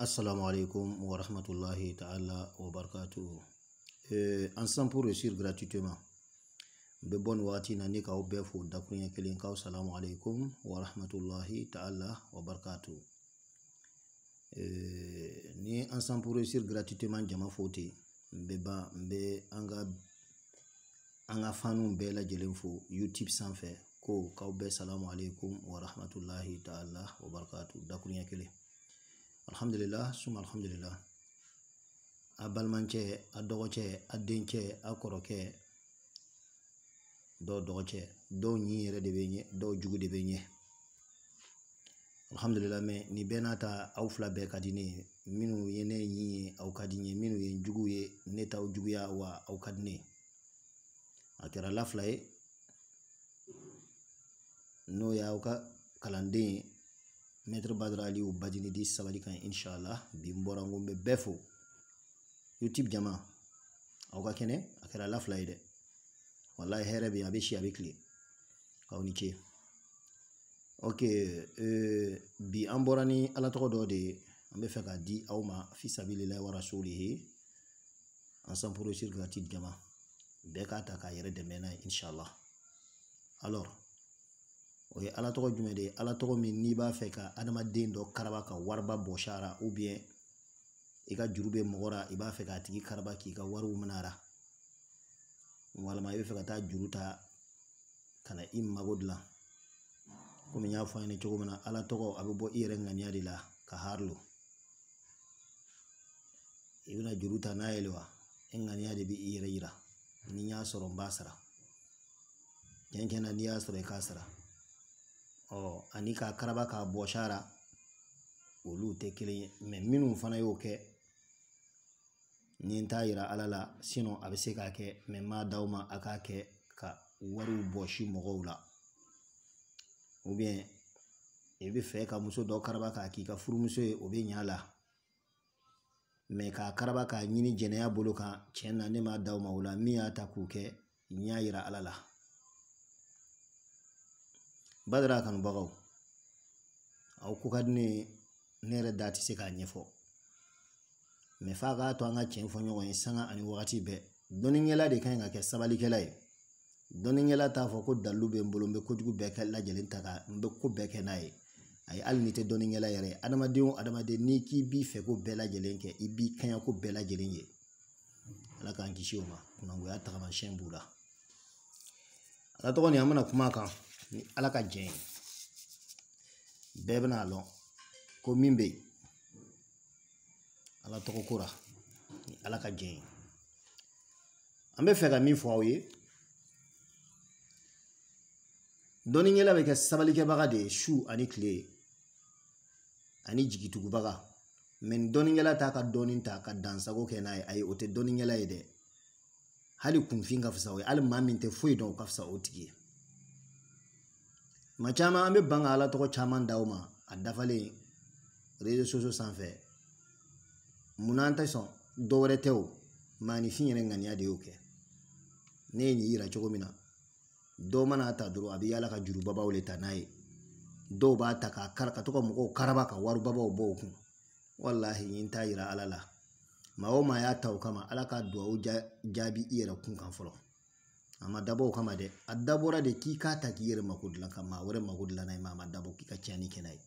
Assalamu alaikum wa rahmatullahi ta'ala wa barakatuhu. Ensemble pour réussir gratuitement. N bɛ bɔ nin wagati in na ni k'aw bɛɛ fo dakuruɲɛ kelen k'aw salamu alaikum wa rahmatullahi ta'ala wa barakatuhu. Ni ensemble pour réussir gratuitement jama fo ten, n bɛ ban n bɛ an ka faniw bɛɛ lajɛlen fo YouTube sanfɛ ko k'aw bɛɛ salamu alaikum wa rahmatullahi ta'ala wa barakatuhu dakuruɲɛ kelen. Alhamdulillah, suma alhamdulillah. A balimakɛ, a dɔgɔcɛ, a dencɛ, a kɔrɔkɛ, dɔw dɔgɔcɛ, dɔw ɲin yɛrɛ de bɛ ɲɛ, dɔw jugu de bɛ ɲɛ. Alhamdulillah, mais nin bɛɛ n'a ta aw fila bɛɛ ka di ne ye. Minnu ye ne ɲin ye, aw ka di n ye. Minnu ye n jugu ye, ne t'aw juguya wa aw ka di ne ye. A kɛra la fila ye, n'o y'aw ka kalanden ye, Maître Badara Aliou Badini di sabali kan inshallah. Bi n bɔra n ko n bɛ bɛɛ fo YouTube jama, aw ka kɛnɛ, a kɛra la fila ye dɛ, walahi hɛrɛ bɛ yen, a bɛ si a bɛ tile, k'aw ni ce. Ok, bi an bɔra ni ala tɔgɔ dɔ de ye, an bɛ fɛ k'a di aw ma fi sabilillahi wa rasulihi. Ensemble pour réussir gratuit jama, bɛɛ k'a ta k'a yɛrɛ dɛmɛ n'a ye inshallah. Alors o ye ala tɔgɔ jumɛn de ye? Ala tɔgɔ min n'i b'a fɛ ka adamaden dɔ karaba ka wariba bɔsi a la, ou bien i ka juru bɛ mɔgɔ la, i b'a fɛ k'a tigi karaba k'i ka wariw minɛ a la, walima i bɛ fɛ ka taa juru ta ka na i mago dilan. Komi n y'a fɔ a ɲɛna cogo min na, ala tɔgɔ a bɛ bɔ i yɛrɛ ŋaniya de la ka harilo. I bɛna juru ta n'a ye wa, e ŋaniya de bɛ i yɛrɛ yira, ni n y'a sɔrɔ n b'a sara, tiɲɛ tiɲɛ na n'i y'a sɔrɔ i k'a sara. Ɔ ani k'a karaba k'a bɔsi a la, olu tɛ kelen ye. Mɛ minnu fana y'o kɛ, ni n t'a yira ala la, sinon a bɛ se k'a kɛ, mɛ n m'a d'aw ma a k'a kɛ ka wariw bɔsi mɔgɔw la. Ou bien i bɛ fɛ ka muso dɔ karaba k'a k'i ka furumuso ye, o bɛ ɲa a la, mɛ k'a karaba k'a ɲini jɛnɛya bolo kan, tiɲɛ na ne m'a d'aw ma o la. Min y'a ta k'o kɛ, n y'a yira ala la. Badara kanubagaw, aw ko ka di ne ye, ne yɛrɛ da tɛ se k'a ɲɛfɔ, mɛ f'a k'a to an ka tiɲɛ fɔ ɲɔgɔn ye sanga ani wagati bɛɛ. Dɔnnikɛla de ka ɲi ka kɛ sabalikɛla ye. Dɔnnikɛla t'a fɔ ko dalilu bɛ n bolo, n bɛ kojugu bɛɛ kɛ lajɛlen ta ka n bɛ ko bɛɛ kɛ n'a ye. Ayi, hali n'i tɛ dɔnnikɛla yɛrɛ ye, adamaden o adamaden n'i k'i b'i fɛ ko bɛɛ lajɛlen kɛ, i b'i kaɲa ko bɛɛ lajɛlen ye. Ala k'an kisi o ma, kunangoya tagamasiyɛn b'u la. Ala tɔgɔ nin an bɛna kuma a kan ni ala ka jɛn ye, bɛɛ bɛna a lɔn ko min bɛ yen ala tɔgɔ ko la ni ala ka jɛn ye. An bɛ fɛ ka min fɔ aw ye, dɔnnikɛla bɛ kɛ sabalikɛbaga de ye su ani tile ani jigitugubaga. Mɛ ni dɔnnikɛla t'a ka dɔnni ta ka dansago kɛ n'a ye, ayi, o tɛ dɔnnikɛla ye dɛ. Hali kunfin ka fisa o ye, hali maa min tɛ foyi dɔn o ka fisa o tigi ye. Maa caman an bɛ ban ka ala tɔgɔ caman d'aw ma a dafalen réseaux sociaux sanfɛ. Munna an tɛ sɔn? Dɔ wɛrɛ tɛ o, maaninfin yɛrɛ ŋaniya de y'o kɛ. Ne ye nin yira cogo min na, dɔw mana ta dɔrɔn a bɛ yaala ka jurubabaw de ta n'a ye. Dɔw b'a ta k'a kara ka to ka mɔgɔw karaba ka waribabaw bɔ u kun. Walahi n t'a yira ala la. Maa o maa y'a ta o kama, ala ka duwawu jaabi i yɛrɛ kun kan fɔlɔ. A ma dabɔ o kama dɛ, a dabɔra de k'i k'a ta k'i yɛrɛ mako dilan ka maa wɛrɛ mako dilan n'a ye, maa ma dabɔ k'i ka tiɲɛni kɛ n'a ye.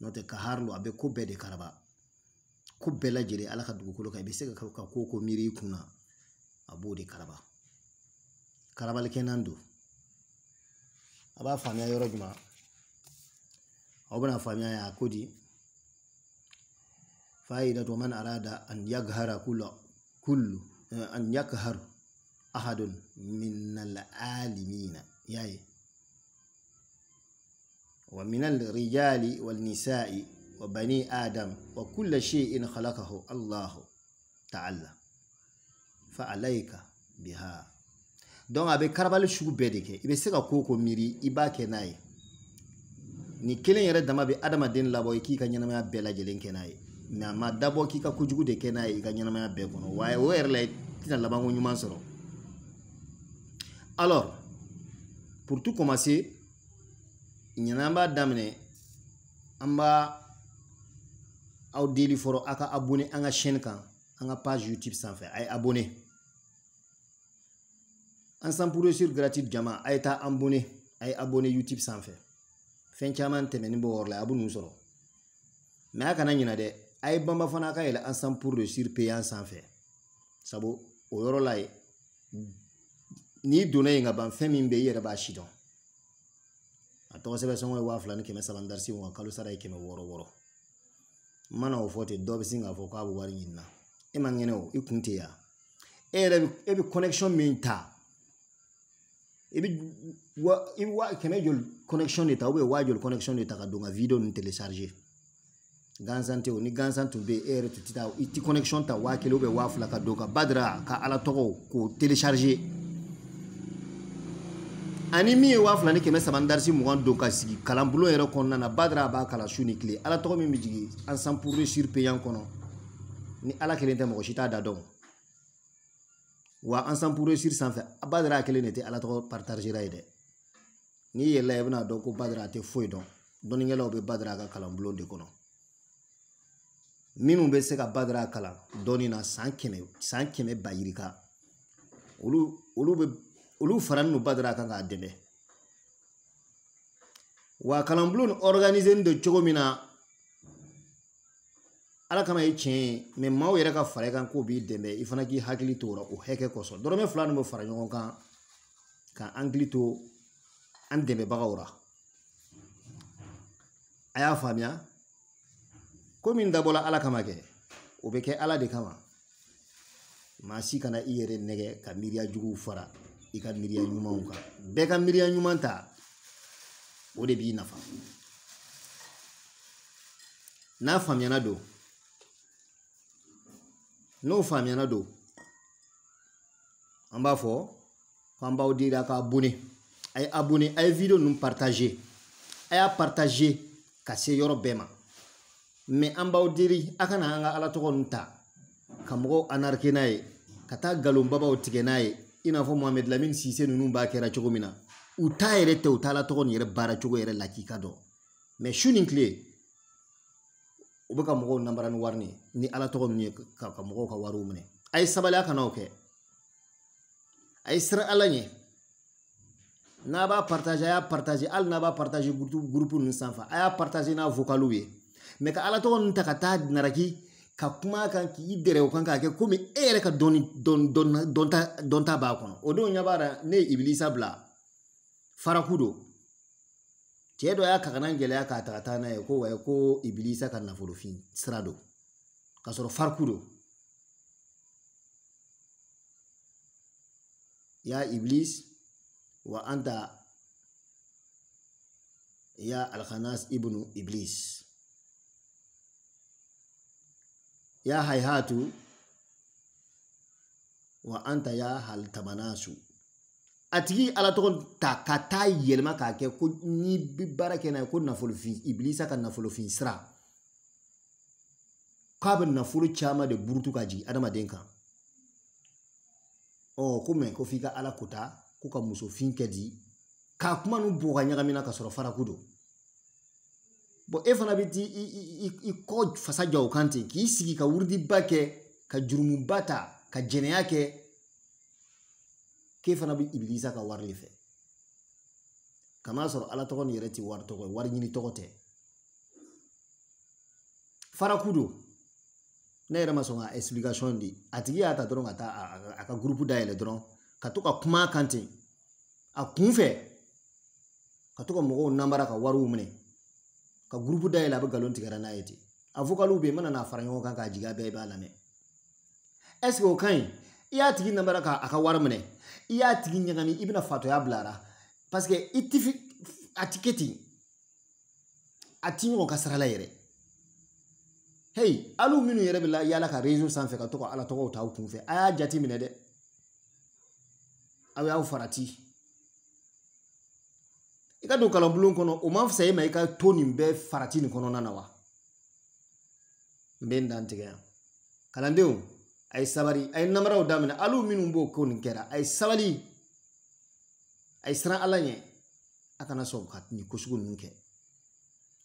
N'o tɛ ka harilo a bɛ ko bɛɛ de karaba, ko bɛɛ lajɛlen ala ka dugukolo kan, i bɛ se ka ko ko miiri i kun na, a b'o de karaba. Karabalikɛnan don. A b'a faamuya yɔrɔ jumɛn? Aw bɛna faamuya a ko di. Fa'idatu man arada an yaghara kullu an yaghar ahadun min al-alimina yayi wa min al-rijali wal nisa'i wa bani adam wa kulli shay'in khalaqahu Allah ta'ala fa alayka biha. Donc a bɛ karabali sugu bɛɛ de kɛ, i bɛ se ka ko ko miiri i b'a kɛ n'a ye. Ni kelen yɛrɛ dama bɛ adamaden labɔ i k'i ka ɲɛnamaya bɛɛ lajɛlen kɛ n'a ye, mɛ a ma dabɔ k'i ka kojugu de kɛ n'a ye i ka ɲɛnamaya bɛɛ kɔnɔ, wa o yɛrɛ la i tɛna labanko ɲuman sɔrɔ. Alors, pour tout commencer, ɲinan an b'a daminɛ, an b'a aw deli fɔlɔ a ka abonné an ka chaîne kan, an ka page YouTube sanfɛ, a ye abonné. Ensemble pour réussir gratuit jama, a ye taa abonné, a ye abonné YouTube sanfɛ. Fɛn caman tɛmɛnen b'o yɔrɔ la, a b'u sɔrɔ. Mais a kana ɲina dɛ, a ye banba fana ka yɛlɛ Ensemble pour réussir payant sanfɛ. Sabu o yɔrɔ la yen, n'i donna yen ka ban, fɛn min bɛ yen i yɛrɛ b'a si dɔn. A tɔgɔ sɛbɛn sɔngɔ ye 2300 darisi wa kalo sara ye 600. N mana o fɔ ten, dɔ bɛ sin k'a fɔ k'a bɛ wari ɲini na. E man kɛnɛ o, i kun tɛ yan. E yɛrɛ e bɛ connexion min ta, i bɛ wa kɛmɛ joli connexion de ta, ou bien 10 joli connexion de ta ka don ka vidéo ninnu télécharger. Gansan tɛ o, ni gansan tun bɛ yen, e yɛrɛ tun tɛ taa i ti connexion ta 1000 ou bien 2000 ka don ka Badara ka Ala tɔgɔw k'o télécharger. Ani min ye 2300 darisi 20 don ka sigi kalanbulon yɛrɛ kɔnɔna na, Badara b'a kalan su ni tile. Ala tɔgɔ min bɛ jigin Ensemble pour réussir payant kɔnɔ, ni Ala kelen tɛ mɔgɔ si t'a da dɔn. Wa Ensemble pour réussir sanfɛ, Badara kelen de tɛ Ala tɔgɔ partagera ye dɛ. N'i yɛlɛla i bɛna dɔn ko Badara tɛ foyi dɔn. Dɔnnikɛlaw bɛ Badara ka kalanbulon de kɔnɔ. Minnu bɛ se ka Badara kalan dɔnni na san kɛmɛ, san kɛmɛ ba yirika, olu faralen don Badara kan k'a dɛmɛ. Wa kalanbulon organisé don cogo min na, Ala kama ye tiɲɛ ye, mais maaw yɛrɛ ka fara i kan k'o b'i dɛmɛ, i fana k'i hakili to o la o hakɛ kosɔn. Dɔrɔmɛ 2 nin bɛ fara ɲɔgɔn kan k'an hakili to an dɛmɛbagaw la. A y'a faamuya, ko min dabɔla Ala kama kɛ, o bɛ kɛ Ala de kama. Maa si kana i yɛrɛ nɛgɛ ka miiriya juguw fara i ka miiriya ɲumanw kan. Bɛɛ ka miiriya ɲuman ta, o de b'i nafa. N'a faamuyana don, n'o faamuyana don, an b'a fɔ k'an b'aw deli a ka abonné. A ye abonné, a ye vidéo ninnu partager, a y'a partager ka se yɔrɔ bɛɛ ma. Mais an b'aw deli a kana an ka Ala tɔgɔ ninnu ta ka mɔgɔw anarquer n'a ye, ka taa nkalonbabaw tigɛ n'a ye, i n'a fɔ Mohamed Lamine Cissé ninnu b'a kɛra cogo min na. U ta yɛrɛ tɛ, u ta Ala tɔgɔ nin yɛrɛ baara cogo yɛrɛ lakika dɔn. Mais su ni tile u bɛ ka mɔgɔw namara ni wari ni Ala tɔgɔ ninnu ye ka mɔgɔw ka wariw minɛ. A ye sabali, a kana o kɛ. A ye siran Ala ɲɛ. N'a b'a partager, a y'a partager. Hali n'a b'a partager groupe ninnu sanfɛ, a y'a partager n'a vocaliw ye. Mais ka Ala tɔgɔ ninnu ta ka taa naraki ka kuma kan k'i dɛrɛ o kan k'a kɛ komi e yɛrɛ ka dɔnni dɔnta b'a kɔnɔ. O don ɲɛ b'a la, ne ye Ibilisa bila faraku don. Cɛ dɔ y'a kagana gɛlɛya k'a ta ka taa n'a ye ko wa ko Ibilisa ka nafolofin sira don, k'a sɔrɔ faraku don. Ya Iblis wa anta ya Alkhanas ibnu Iblis. Ya hayhatu wa anta ya haltamanasu. A tigi Ala tɔgɔ ta ka taa yɛlɛma k'a kɛ ko n'i bɛ baara kɛ n'a ye ko nafolofin, Ibilisa ka nafolofin sira, k'a bɛ nafolo caman de burutu ka jigin adamaden kan. Ɔ ko mɛ ko f'i ka Ala kota ko ka musofin kɛ di k'a kuma n'u bɔ ka ɲagamina ka sɔrɔ faraku don. Bon, e fana bɛ t'i i kɔ fasa ja o kan ten, k'i sigi ka wurudiba kɛ, ka jurumuba ta, ka jɛnɛya kɛ, k'e fana bɛ Ibilisa ka wari de fɛ. Kama sɔrɔ Ala tɔgɔ nin yɛrɛ tɛ wari tɔgɔ ye, wari ɲini tɔgɔ tɛ. Faraku don. Ne yɛrɛ ma sɔn ka explication di. A tigi y'a ta dɔrɔn ka taa a ka groupe dayɛlɛ dɔrɔn, ka to ka kuma kan ten a kun fɛ, ka to ka mɔgɔw namara ka wariw minɛ, ka groupe dayɛlɛ, a bɛ nkalon tigɛra n'a ye ten. A vocaliw bɛ yen, n mana n'a fara ɲɔgɔn kan k'a jigin a bɛɛ, i b'a lamɛn. Est ce que o ka ɲi? I y'a tigi namara k'a ka wari minɛ, i y'a tigi ɲagami, i bɛna fatɔya bila a la, parce que i ti a ti kɛ ten, a ti ɲɔgɔn ka sira la yɛrɛ. Hey, alu minnu yɛrɛ bɛ la yaala ka réseau sanfɛ ka to ka Ala tɔgɔw ta aw kun fɛ, a y'a jate minɛ dɛ. Aw y'aw farati. I ka don kalanbulon kɔnɔ, o man fisa e ma i ka to nin bɛɛ farati nin kɔnɔna na wa? N bɛ n dan tigɛ yan. Kalandenw, a ye sabali, a ye namaraw daminɛ. Alu minnu b'o ko nin kɛra, a ye sabali, a ye siran Ala ɲɛ, a kana sɔn ka nin ko sugu ninnu kɛ.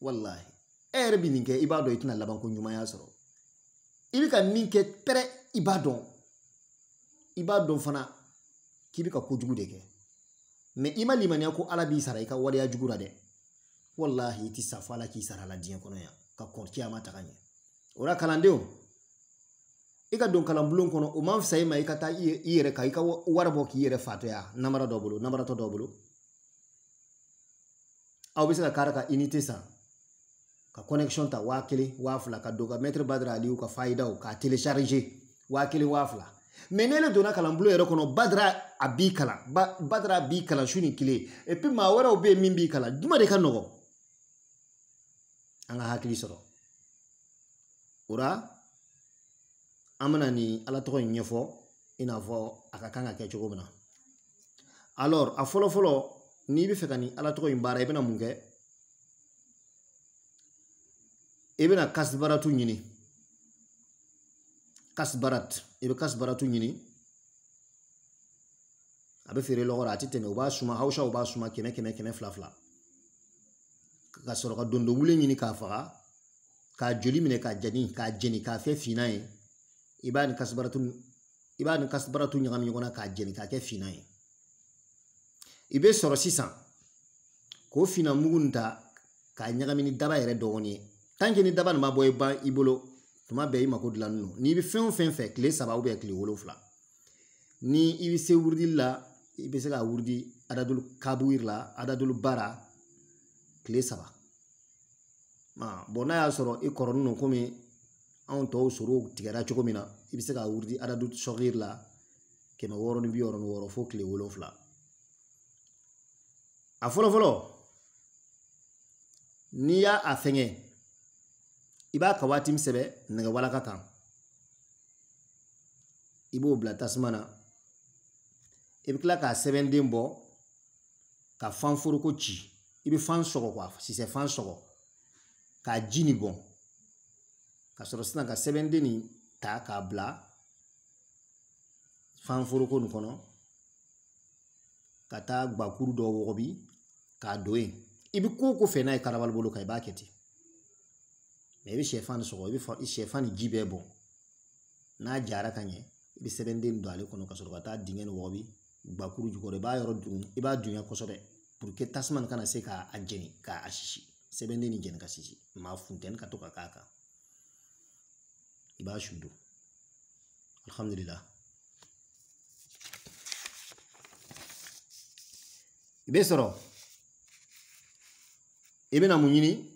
Walahi. E yɛrɛ bɛ nin kɛ i b'a dɔn i tɛna labanko ɲumanya sɔrɔ. I bɛ ka min kɛ pɛrɛ i b'a dɔn. I b'a dɔn fana k'i bɛ ka kojugu de kɛ. Mais i ma limaniya ko Ala b'i sara i ka waleya jugu la dɛ. Wallahi i ti sa fo Ala k'i sara la diɲɛ kɔnɔ yan ka kɔn kiyama taga ɲɛ. O la kalandenw, i ka don kalanbulon kɔnɔ o man fisa i ma i ka taa i yɛrɛ ka i ka wari bɔ k'i yɛrɛ fatɔya namara dɔ bolo, namaratɔ dɔ bolo. Aw bɛ se ka kari ka unité san, ka connexion ta 1000, 2000 ka don ka maître Badara Aliyu ka fayidaw k'a télécharger 1000, 2000. Mais n'ele donna kalanbulon yɛrɛ kɔnɔ, Badara a b'i kalan, Badara b'i kalan su ni tile. Et puis maa wɛrɛw bɛ yen min b'i kalan, juma de ka nɔgɔn. An ka hakili sɔrɔ. O la an bɛna nin Ala tɔgɔ in ɲɛfɔ i n'a fɔ a ka kan ka kɛ cogo min na. Alors a fɔlɔ fɔlɔ, n'i bɛ fɛ ka nin Ala tɔgɔ in baara, i bɛna mun kɛ? I bɛna kasbaratu ɲini. Kasbarat, i bɛ kasbaratu ɲini. A bɛ feere lɔgɔ la, a tɛ tɛmɛ, u b'a suma, Hausaw b'a suma 100 100 200 200. Ka sɔrɔ ka dondowule ɲini k'a faga, k'a joli minɛ k'a jeni, k'a jeni k'a kɛ finnan ye. I b'a ni kasbaratu ɲagami ɲɔgɔn na k'a jeni k'a kɛ finnan ye. I bɛ sɔrɔ sisan k'o finnan mugu nin ta k'a ɲagami ni daba yɛrɛ dɔɔnin ye. Tant que ni daba nin ma bɔ i ban i bolo, tuma bɛɛ i mako dilannen don. N'i bɛ fɛn o fɛn fɛ, tile 3 ou bien tile 7. Ni i bɛ se wurudili la, i bɛ se ka wurudi adadulu kabuwiri la, adadulu bara, tile 3. Bon n'a y'a sɔrɔ i kɔrɔnin don komi anw tɔw sɔrɔ tigɛra cogo min na, i bɛ se ka wurudi adadulu sɔgiri la 666 fo tile 7. A fɔlɔ fɔlɔ, n'i y'a a fɛngɛ, i b'a ka waati min sɛbɛn nɛgɛ walaka kan, i b'o bila tasuma na. I bɛ tila k'a sɛbɛnden bɔ ka fan foroko ci. I bɛ fan sɔgɔ quoi, sisɛ fan sɔgɔ k'a ji nin bɔn, ka sɔrɔ sisan ka sɛbɛnden nin ta k'a bila fan foroko nin kɔnɔ, ka taa guwakuru dɔ wɔgɔbi k'a don yen. I bɛ ko o ko fɛ n'a ye karabali bolo kan, i b'a kɛ ten. Mais i bɛ sɛfan nin sɔgɔ, i bɛ sɛfan ni ji bɛɛ bɔn. N'a jara ka ɲɛ, i bɛ sɛbɛnden don ale kɔnɔ ka sɔrɔ ka taa dingɛ nin wɔgɔbi guwakuru jukɔrɔ. I b'a yɔrɔ dun, i b'a dunya kosɛbɛ pour que tasuma nin kana se k'a jeni k'a sisi. Sɛbɛnden nin jeni ka sisi, maa funtɛni ka to ka k'a kan. I b'a su don. Alhamdulillah. I bɛ sɔrɔ, i bɛna mun ɲini?